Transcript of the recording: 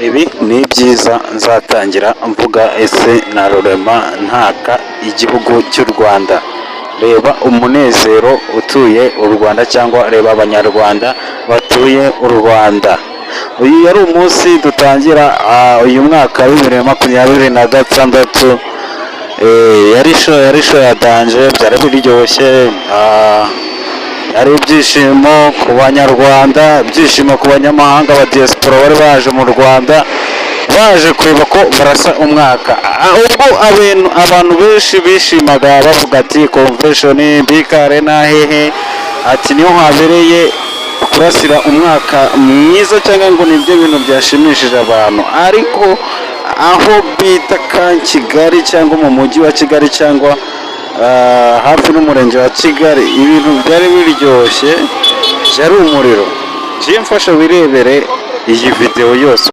Ibi ni ibyiza nzatangira mvuga ese na Rurema ntaka igihugu cy'u Rwanda. Reba umunezero utuye u Rwanda, cyangwa reba Abanyarwanda batuye u Rwanda. Uyu yari umunsi dutangira uyu mwaka wa 2026. Yari show ya danger, byari biryoshye. Yari ibyishimo ku Banyarwanda, ibyishimo ku banyamahanga ba diaspora bari baje mu Rwanda, baje kureba ko barasa umwaka. Ubwo abantu benshi bishimaga bavuga ati Convention, BK Arena, hehe, ati niho habereye kurasira umwaka mwiza, cyangwa ngo nibyo bintu byashimishije abantu. Ariko aho bita ka Kigali, cyangwa mu mujyi wa Kigali, cyangwa hafi n'umurenge wa Kigali, ibintu byari biryoshye, byari umuriro. Njye mfasha wirebere iyi videwo yose.